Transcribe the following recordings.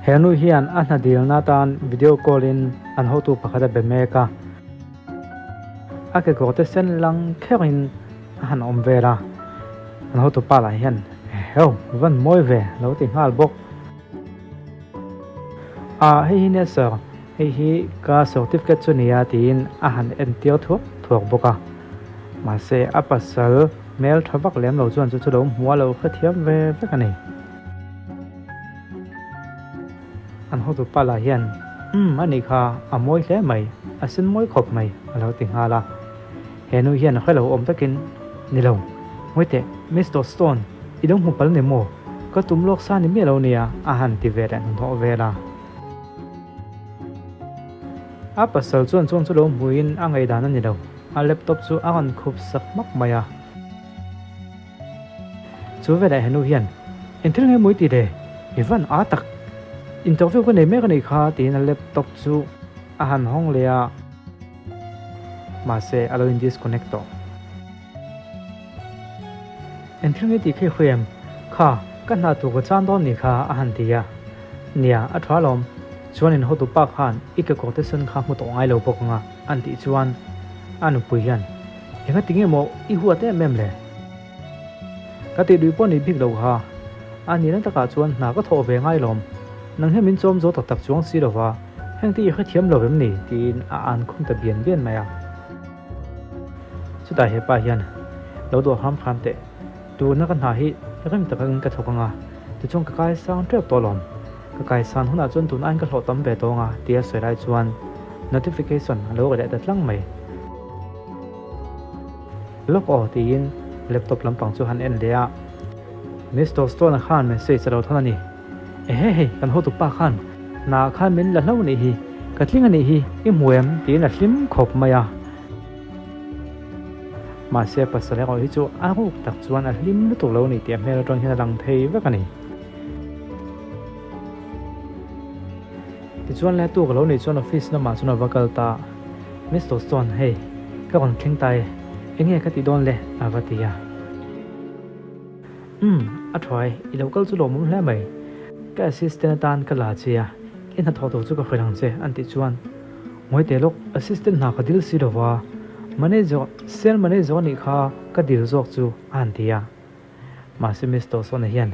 He nu hian a hna dilna atan video call in an hotu pakhat a be mek a. A kekawr te sen lang kherin a han awm vel a. An hotu pa lah hian, Eheu, van mawi ve, lo ti nghal bawk. Ah, hei hi nia sir, hei hi ka certificate chu nia tiin a han entir thuak thuak bawk a. Mahse, a pasal hmel tha vak lem lo chuan chu chu lo hmu a lo hrethiam ve vek a ni. An hotu pa lah hian, Umm, a nih kha, a mawi hle mai, a sen mawi khawp mai, a lo ti nghal a. He nu hian hre lo awm takin, Ni lo, ngawi teh, Mister Stone, i lo hmu pal ni maw? Ka tum lawk sa ni miah lo nia, a han ti ve leh hnahnawh vel a. A pasal chuan chuan chu lo hmuin a ngaihdan a ni lo, a laptop chu a rawn khup sak hmak mai a. Chu veleh henu hian, Engthil nge mawi ti le? I van a tak! Interview ka nei mek a nih kha tiin a laptop chu a han hawng leh a, mahse a lo in disconnect tawh. Engthil nge tih kha i hria em? Kha, ka hna tur ka chan dawn nih kha a han ti a. Nia, a tha alawm. Chuan in hotu pa khan i kekawr te sen kha hmu tawh ngai lo bawk anga an tih chuan a nupui hian, Enga ti nge maw i huat em em le? Ka tih duih pawh ni bik lo kha. A nihna takah chuan hna ka thawh ve ngai lawm. Nang hian min chawm zo tak tak chuang si lova, heng te i hrethiam lo em ni? tiin a an khum ta bian bian mai a. Chutah hepa hian, Lo duah hram hram teh. Tuna ka hna hi rem takin ka thawk anga, tichuan ka kai sang teuh tawh lawm. Ka kai san hunah chuan tun aiin ka hlawh tam ve tawng a, tia sawi lai chuan notification a lo ri leh ta tlang mai. Lawk aw tiin laptop lampang chu han en leh a, Mister Stone-a khan message a lo thawn a ni. Ehe hei, kan hotu pa khan hna khan min la hlo nih hi, ka tling a nih hi, i hmu em? tiin a hlim khawp mai a. Mahse pasal erawh hi chu a ruk tak chuan a hlim lutuk lo a ni tih a hmel atang hian a lang thei vek a ni. Tichuan le tuk lo nih chuan office lamah chuan a va kal ta a, Mister Stone hei ka rawn thleng ta e, enge ka tih dawn le? a va ti a. Umm, a thuai, i lo kal chu lawmawm hle mai. Ka assistant atan ka la che a, i hnathawh tur chu ka hrilh ang che an tih chuan Ngawi teh lawk, assistant hna ka dil si lova, manager, sale manager a nih kha ka dil zawk chu a han ti a. Mahse Mister Sona hian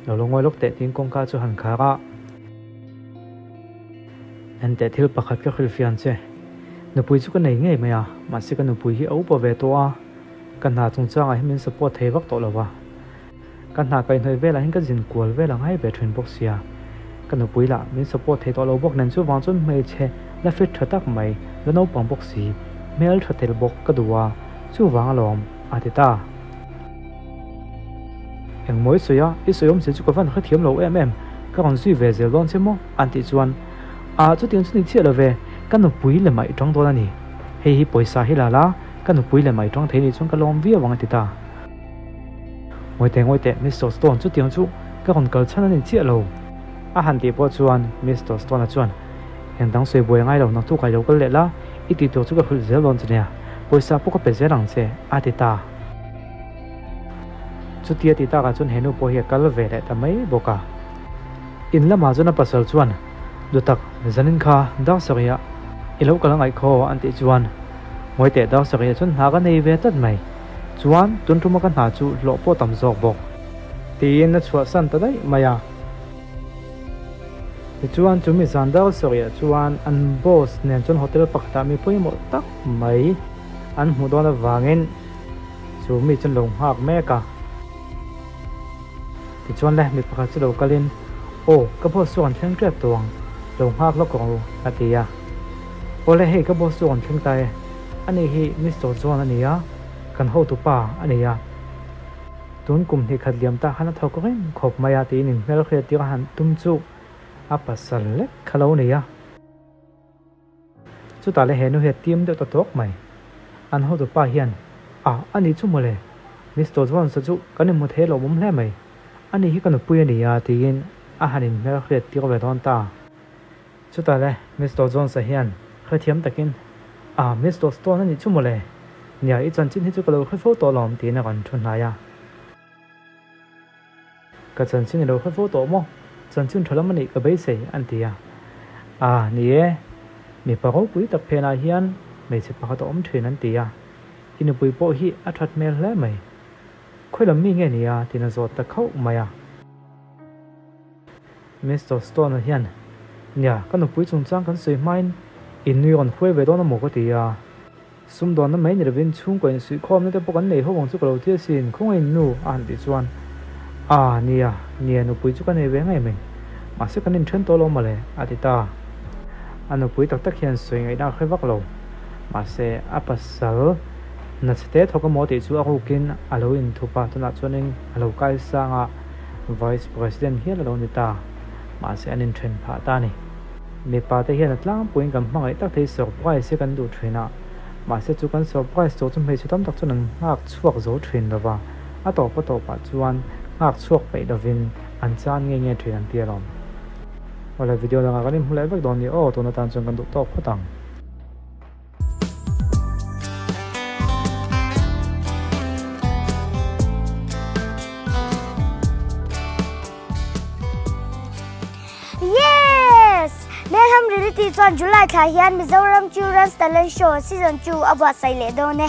lo lo ngawi lawk teh tiin kawngka chu han khar a. Enteh thil pakhat ka hrilhfiah ang che. Nupui chu ka nei ngei mai a, mahse ka nupui hi a upa ve tawh a, ka hna chungchangah hian min support thei vak tawh lo va. Ka hna kaihhnawih velah hian ka zin kual vel a ngai ve thin bawk sia. Ka nupui lah min support thei tawh lo bawk nen chuvang chuan hmeichhe la fit tha tak mai, la naupang bawk si, hmel tha tel bawk ka duh a, chuvang alawm a ti ta. Engmaw i sawi a, i sawi awmzia chu ka van hrethiam lo em em, ka rawn zui ve zel dawn che maw? an tih chuan, Ah chutiang chu ni chiah lo ve, ka nupui leh mai tang dawn a ni. Hei hi pawisa hi la la, ka nupui leh mai tang thei nih chuan ka lawm viau ang a ti ta. Ngawi teh ngawi teh, Mister Stone chutiang chu ka rawn kal chhan a ni chiah lo. A han tih pawh chuan Mister Stone-a chuan, Eng dang sawi buai ngai lo, nang chu kai lo kal leh la, i tih tur chu ka hrilh zel dawn che nia, pawisa pawh ka pe zel ang che, a ti ta. Chutia ti takah chuan he nu pawh hi a kal ve leh ta mai bawk a. In lamah chuan a pasal chuan, Dutak, zanin kha dar sarihah i lo kal angaih khaw an tih chuan, Ngawi teh dar sarihah chuan hna ka nei ve tlat mai. Chuan tun tuma ka hna chu hlawh pawh tam zawk bawk. Tiin a chhuahsan ta daih mai a. Tichuan chumi zan dar sarihah chuan an boss nen chuan hotel pakhatah mi pawimawh tak mai an hmuh dawn avangin, Chu mi chuan lo nghak mek a. Tichuan le, mi pakhat chu lo kalin, Aw, ka boss chu rawn thleng tep tawh ang, lo nghak lawk rawh u, a ti a. Aw le, hei ka boss chu rawn thleng ta e, ani hi Mister John a ni a, kan hotu pa a ni a. Tun kum hnih khat liam ta khan a thawk reng khawp mai a, tiin inhmelhriat tir a han tum chu a pasal lek kha lo ni a. Chutah le he nu hi a tim deuh ta tawk mai. An hotu pa hian, A, a nih chu mawle. Mister Jones-a chu kan inhmu thei lawmawm hle mai. Ani hi ka nupui a ni a, tiin a han inhmel hriat tir ve dawn ta. Chutah le Mister Jones-a hian hrethiam takin, A, Mister Stone a nih chu mawle. Nia, i chanchin hi chu ka lo hre fo tawh lawm, tiin a rawn thu hnai a. Ka chanchin i lo hre fo tawh maw? Chanchin tha lam a nih ka beisei, an ti a. A, ni e, mipa ropui tak phenah hian hmeichhe pakhat a awm thin, an ti a. I nupui pawh hi a that hmel hle mai. Khawi lam mi nge ni a? tiin a zawt ta khauh mai a. Mister Stone-a hian, Nia, ka nupui chungchang kan sawi hmain in nui rawn huai ve dawn a maw ka ti a. Sumdawnna mai ni lovin chhungkaw insuihkhawmna te pawh kan nei ho ang chu ka lo ti asin, khawngaih nu a han tih chuan, A, nia, nia, nupui chu ka nei ve ngei mai. Mahse kan inthen tawh lo mawle, a ti ta. A nupui tak tak hian sawi ngaihna a hre vak lo. Mahse a pasal hna chhe te thawk emaw tih chu a rukin a lo inthup a, tunah chuanin a lo kai sang a, Vice President hial a lo ni ta. Mahse an inthen phah ta a ni. Mipa te hian a tlangpuiin kan hmangaih tak thei surprise hi kan duh thin a, mahse chu kan surprise tur chu hmeichhe tam tak chuan an nghak chhuak zo thin lo va, a tawp a tawpah chuan nghak chhuak peih lovin an chan nge nge thin an ti alawm. Awle video dangah kan inhmu leh vek dawn ni aw, tun atan chuan kan duh tawk phawt ang. Yes! Melham Reality chuan July thla hian Mizoram Children's Talent Show Season 2 a buatsaih leh dawn e.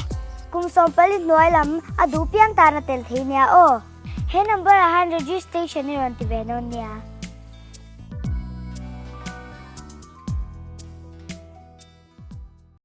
Kum 14 hnuai lam a duh piang tan a tel thei nia aw. He number ah hian registration i rawn ti ve dawn nia.